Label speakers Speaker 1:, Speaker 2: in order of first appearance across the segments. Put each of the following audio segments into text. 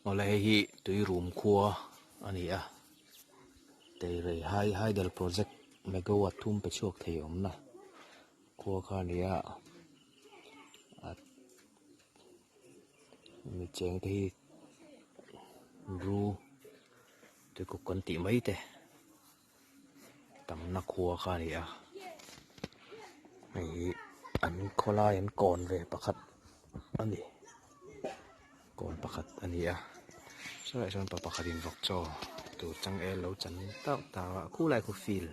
Speaker 1: Awle hei hi tuirum khua a ni a Teirei hai hydel project megawatt thum pe chhuak thei awmna khua kha a ni a mi cheng te hi bru tuikuk kan tih mai te tamna khua kha a ni a hei hi an khawlai an kawn ve pakhat a ni kawn pakhat a ni a sawlaiah sawn pa pakhatin vawk chaw tur changel lo chan tauh tauh a khulai khu field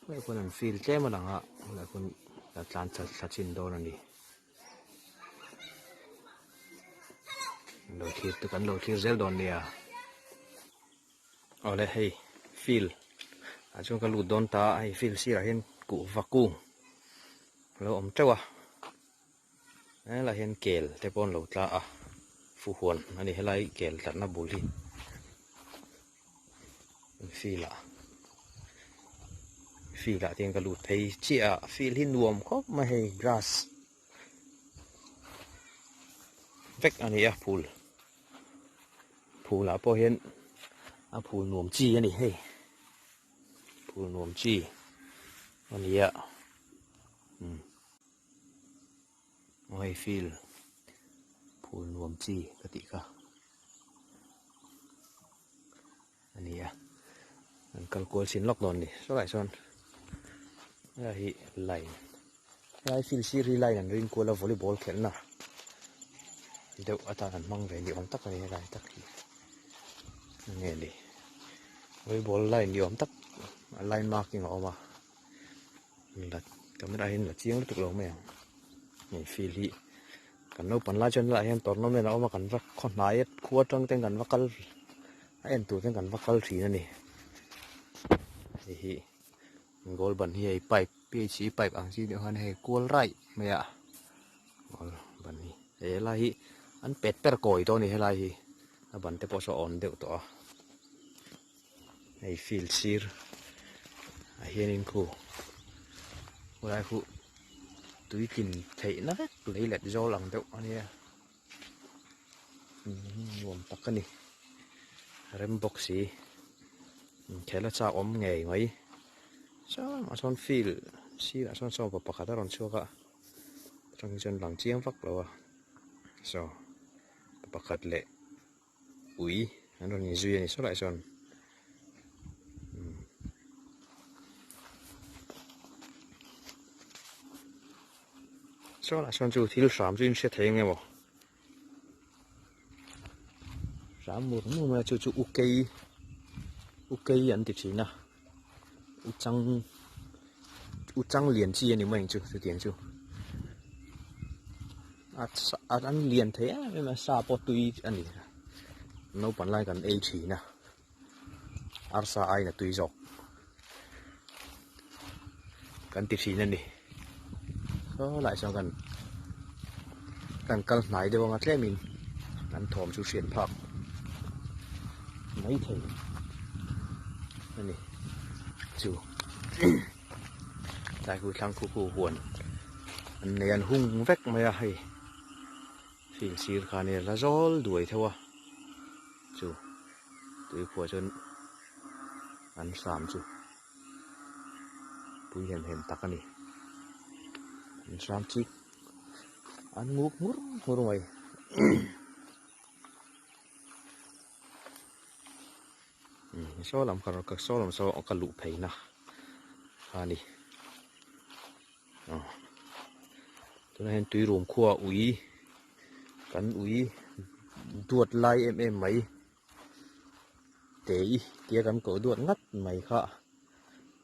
Speaker 1: khulai khuan an field tlem a lang a khulai khuan a tlan thla chin dawn a ni. Lo thlir te kan lo thlir zel dawn nia. Awle hei field ah chuan ka lut dawn ta a hei field sirah hian kuhva kung a lo awm teuh a helaiah hian kel te pawh an lo tla a fuhuan a ni helai kel tlatna bul hi field ah field ah te hian ka lut phei chiah a field hi nuam khawp mai hei grass vek a ni a phul. Phul ah pawh hian a phul nuam chi a ni hei phul nuam chi a ni a umm aw hei field phul nuam chi ka tih kha a ni a an kal kual chhin lawk dawn a ni sawlaiah sawn helai hi line helai field sir hi line an rin kual a volleyball khelhna deuh atan an hmang ve ni awm tak a ni helai tak hi enge ni volleyball line ni awm tak a line marking a awm a la camera hian la chiang lutuk lo mai ang hei field hi. Kan naupang lai chuan helaiah hian tournament a awm a kan va khaw hnai a khua atang ten kan va kal a en tur ten kan va kal thin a ni hei hi goal ban hi hei pipe P H E pipe ang chi deuh khan hei kual raih mai a goal ban hi hei helai hi an pet per kawi tawh a ni helai hi a ban te pawh saw a awn deuh tawh a hei field sir ah hianin khu khulai khu tui tlin theihna vek lei let zawl ang deuh a nia nuam tak a ni rem bawk si inkhel a chak awm ngei mai chuan ah sawn field sirah sawn saw pa pakhat a rawn chhuak a atang hi chuan lang chiang vak lo a saw pa pakhat leh. Ui an rawn inzui a ni sawlaiah chuan sawlaiah chuan chu thil hram chu in hre thei ang emaw hram mur mur mai a chu chu ukei ukei an ti thin a uchang uchang lian chi a ni mai ang chu chutiang chu a an lian thei em em a sa pawh tui a ni naupang lai kan ei thin a arsa aiin a tui zawk kan ti thin a ni saw lai sawn kan kan kal hnai deuh anga tlemin an thawm chu hriat phak mai thei a ni chu tlai khu thlang khu khu huan an nei an hung vek mai a hei field sir kha nia la zawl duai theuh a chu tuikhuah chuan an hram chu pui hem hem tak a ni an hram chik an nguk ngur ngur mai. Saw lam kha ka saw lam saw ka luh phei na a ni aw tunah hian tui rum khua ui kan ui duat lai em em mai te i tia kan koh duat ngat mai kha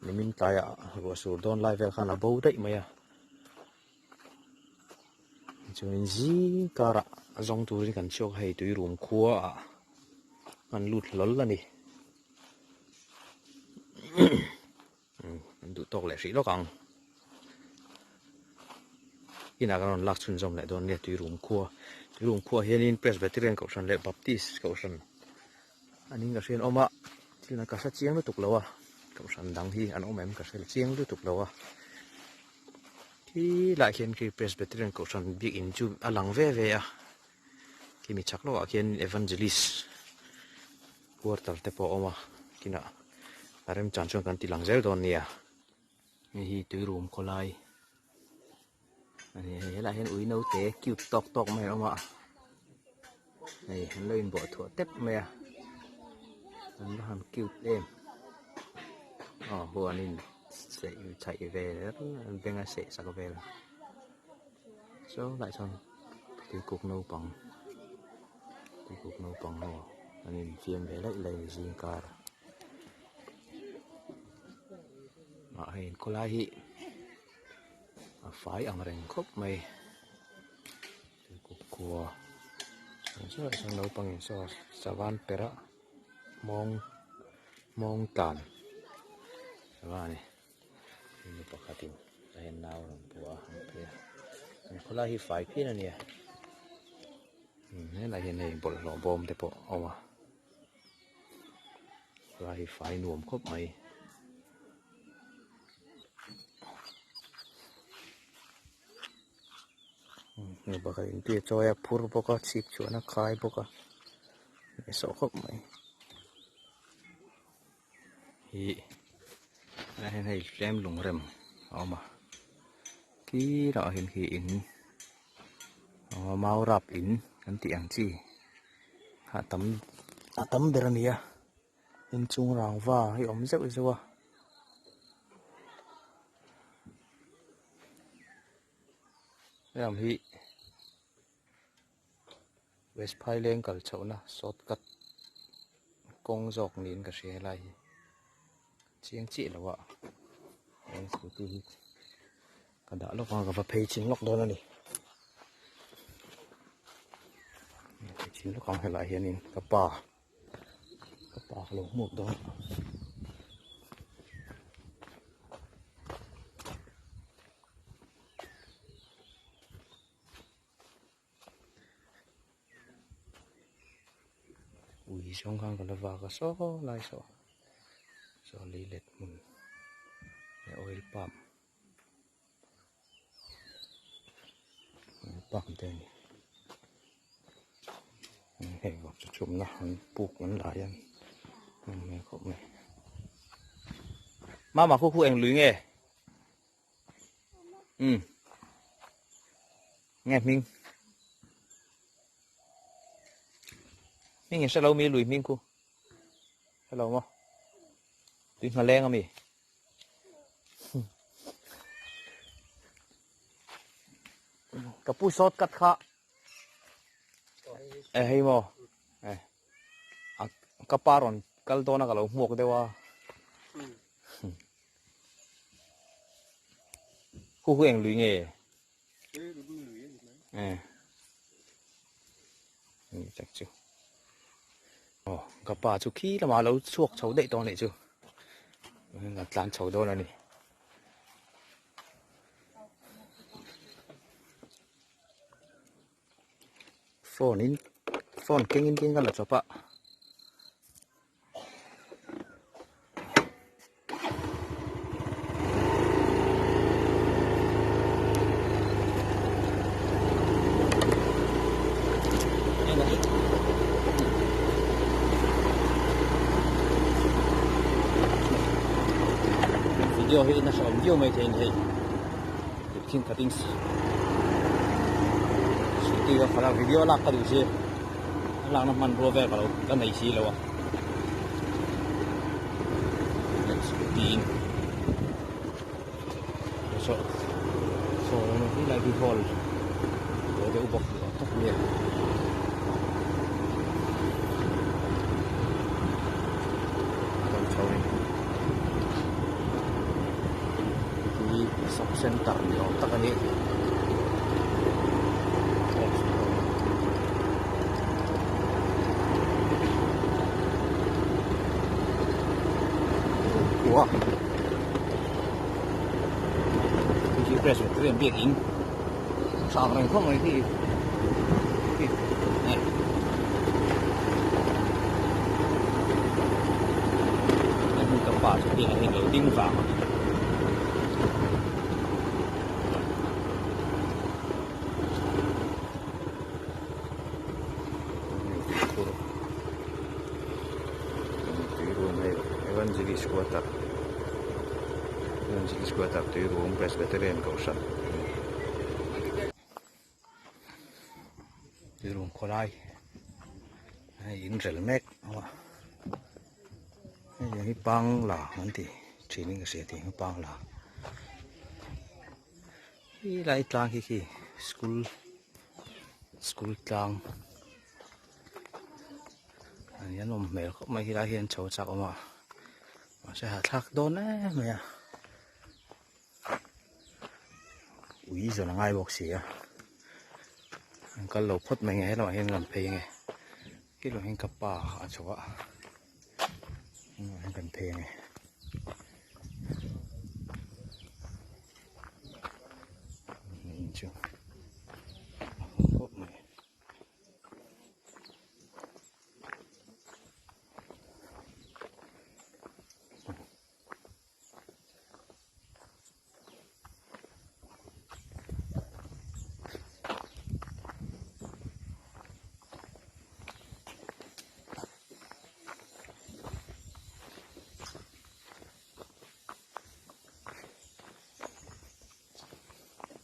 Speaker 1: nimin tlaiah ruah sur dawn lai vel khan a bo daih mai a. Chuanin zing karah a zawng turin kan chhuak a hei tui rum khua ah an lut hlawl a ni an duh tawk leh hrih lawk ang inah kan rawn lak chhunzawm leh dawn nia tui rum khua tui rum khua hianin Presbyterian kohhran leh Baptist kohhran an in ka hriat awm a thil ka hre chiang lutuk lo a kohhran dang hi an awm em ka hre chiang lutuk lo a. Khi lai khian khi Presbyterian kohhran biakinn chu a lang ve ve a. Khimi chhak lawkah khian Evangelist quarter te pawh a awm a kinah a remchan chuan kan ti lang zel dawn nia. Hei hi tuirum khawlai a ni a helaiah hian ui naute cute tawk tawk mai a awm a hei an lo inbawh thuah tep mai a an va han cute em aw huanin seh chhaih vel beng a seh sak vel saw lai sawn tuikuk naupang tuikuk naupang ho an infiam ve laih laih a ni zing kar. Ah hei khawlai hi a fai ang reng khawp mai tuikuk khua saw sawn naupang in saw savan perh a mawng mawng tlan sava a ni mi pakhat in a en nau rawn pua a an phei a an khawlai hi fai phian a nia helaiah hian hei bawlhhlawh bawm te pawh a awm a. Lai hi fai nuam khawp mai. Mi pakhat in tui a chawi a phur bawk a chhip chuan a khai bawk a hnehsawh khawp mai. Hi helaiah hian hei tlem lungrem a awm a tirah hian khi in mau rap in kan tih ang chi. A tam a tam ber a ni a inchung rangva hi a awm zeuh zeuh a. Hei hi West Phaileng kal chhohna shortcut kawng zawk niin ka hria helai hi chiang chiah lo a he scooty hi ka dah lawk a ka va phei chin lawk dawn a ni phei chin lawk ang helaiah hianin ka pa ka pa ka lo hmuak dawn. Ui zawng khan ka la vak a saw lai saw saw lei let hmun leh oil palm oil palm te a ni hei vawk chu chhumna an puk an lah hian a nawm hmel khawp mai mama khu khu eng lui nge umm. Nge hming hming in hrelo mi lui hming khu hrelo maw tui hna leng ami ka pu sawt kat kha e hei maw e ka pa rawn kal dawn a ka lo hmuak deuh a Khu khu eng lui nge? Eh. Ni tak chu. Oh, ka pa chu khi lama lo chhuak chho daih tawh anih chu. Ka tlan chho dawn a ni. Phone in phone keng in keng ka la chawp a. Video hi nasa awm viau mai thei a ni hei thing khatin scooty ka khalh a video lak ka duh si. A lakna hmanrua vel ka lo ka nei si lo a scooty in saw saw hi lai hi hall deuh deuh bawk ni awm tak a nia. Hi sub center ni awm tak a ni. Khua khi khi presbyterian biakin tha ang reng khawp mai khi khi nè hmun ka pa chu biak in lo ding vang a. Police quarter Evangelist quarter Tuirum Presbyterian Kohhran a ni. Tuirum khawlai hei in rel mek a hei hi Bangla an ti thin in ka hria tih hi Bangla helai tlang khi khi school school tlang An awm hmel khawp mai helai hian chho chak awm a mahse hahthlak dawn em mai a ui zawn a ngai bawk si a an kal lo phawt mai nge helamah hian kan phei ange helamah hian ka pa a chho a helamah hian kan phei ange. Chu khawp mai.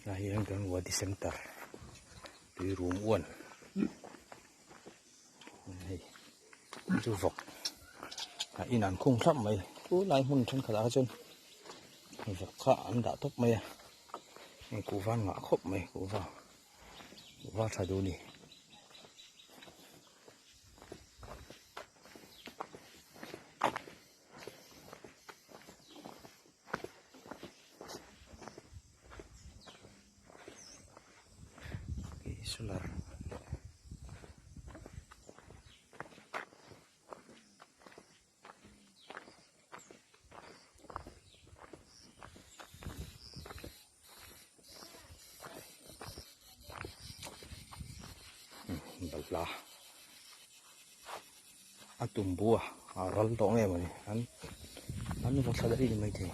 Speaker 1: Tah hian kan wadi center tui rum uan hei chu vawk a in an khung thlap mai tunlai hmun thenkhat ah kha chuan vawk kha an dah tawp mai a hei kuhva an ngah khawp mai kuhva kuhva tha duh a ni. Solar balhla a tumbu a a ral tawh nge mawni an an vaw thla daih ni maithei.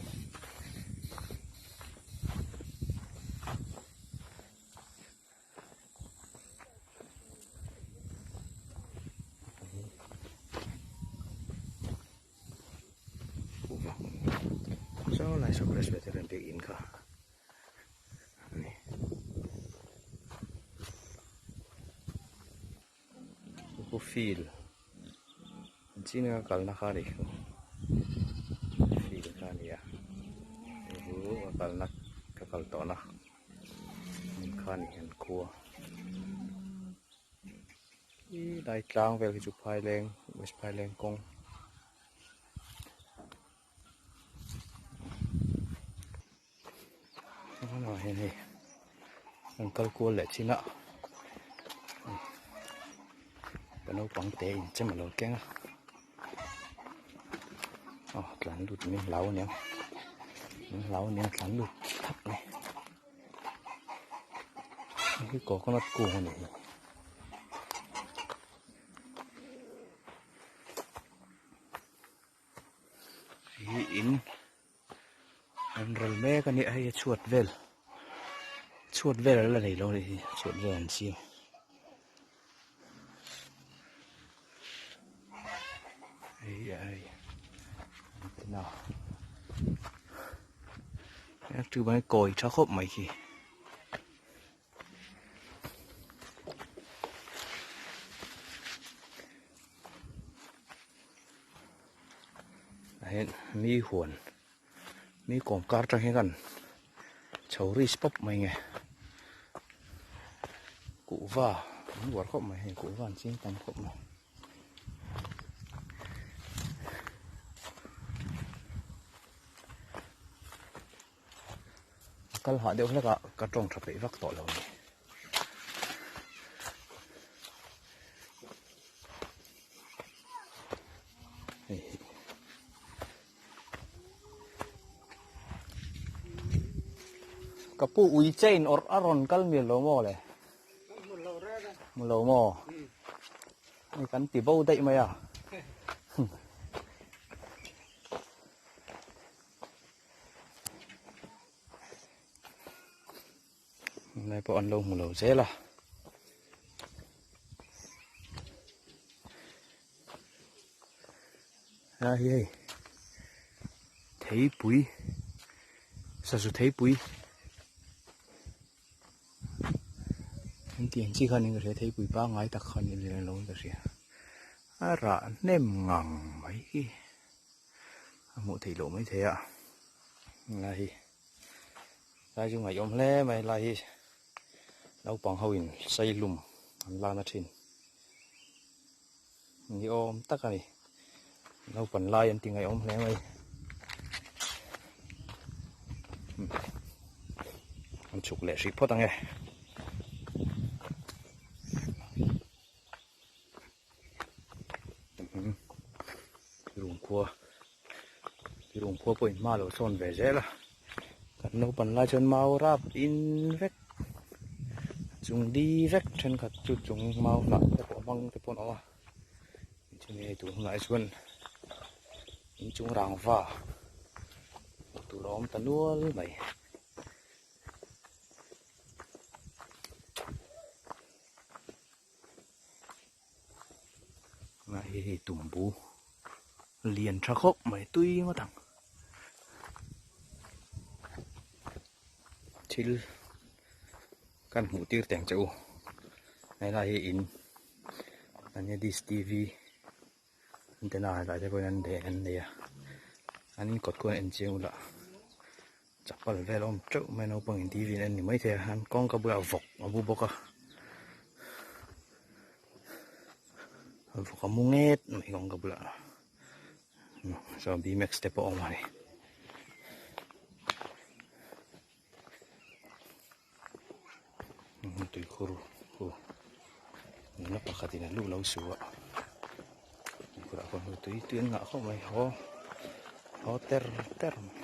Speaker 1: Saw lai saw Presbyterian biakinn kha a ni. Khu field an chin a kalna kha a ni khu field kha a ni a chu a kalna ka kal tawhna hmun kha a ni an khua helai tlang vel hi chu phaileng west phaileng kawng. Lamah hian hei an kal kual leh chin a pa naupang te in chem alo keng a aw tlan lut min hlau aniang min hlau aniang tlan lut thap mai hei hi coconut kung a nih hi. Hi in an rel mek a ni a hei a chhuat vel chhuat vel a la nei lo a nih hi chhuat vel an siam hei a hei antenna chu kawi tha khawp mai khi. Hian mi huan mi kawm kar atang hian kan chho risk pawp mai nge kuhva an uar khawp mai hei kuhva an ching tam khawp mai. A kal hah deuh hlek a ka tawng tha peih vak tawh lo a ni. Hei hi ka pu ui chain awrh a rawn kal mial lo maw le hmu lo maw hei kan ti bo daih mai a. Lai pawh an lo hmu lo zel a. A hi hei. Theipui sazu theipui an tih ang chi kha niin ka hria theipui pangngai tak kha niin lo in ka hria a rah hnem ngang mai hi a hmuh theih loh mai thei a helai hi helai chu ngaihawm hle mai helai hi naupang ho in saihlum an lana thin. Ni awm tak a ni. Naupan lai an ti ngaihawm hle mai. An chhuk leh hrih phawt ang e. Tirungkhua Tirungkhua pawh in hma lo sawn ve zel a. Kan naupan lai chuan mau rap in vek chung di vek thenkhat chu chung mau hnah te pawh hmang te pawh an awm a chumi hei tur hunah hi chuan inchung rangva hmuh tur a awm ta nual mai. Hei hi tumbu lian tha khawp mai tui ngawt ang thil kan hmuh tir teng che u helai hi in ania dish tv antenna helai te pawhin an deh an nei a an inkawt khuan en chiang ula chapal vel a awm teuh mai a naupang in tv an en ni maithei a an kawngka bulah vawk a bu bawk a. Vawk a mu nget mai kawngka bulah chuan bmax te pawh a awm a ni. Tuikhur khu nula pakhatin a lu lo su a tuikhurah khuan tui tui an ngah khawp mai haw haw ter ter mai.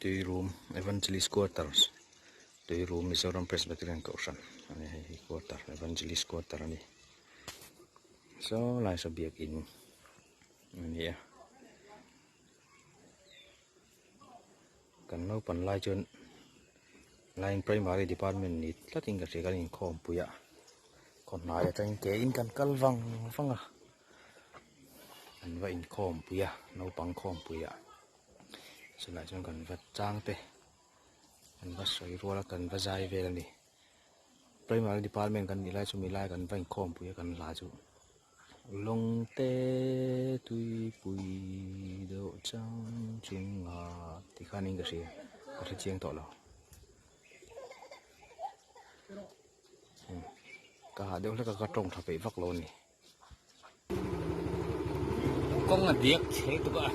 Speaker 1: Tui room Evangelist Quarters tui room Mizoram Presbyterian Kohhran a ni hei hi quarter Evangelist Quarter a ni saw lai saw biakin a ni a kan naupang lai chuan line primary department ni tlatin ka hria kan inkhawmpui a khaw hnai atangin ke in kan kal vang vang a an va inkhawmpui a naupang khawmpui ah. Chulai chuan kan va chang te kan va sawi rual a kan va zai vel a ni primary department kan nih lai chu mi lai kan va inkhawm pui a kan hla chu lawng te tuipui deuh chang chunga tih khan in ka hria ka hre chiang tawh lo ka hah deuh hlek a ka tawng tha peih vak lo a ni.
Speaker 2: Kawng a diak chhe tuk a.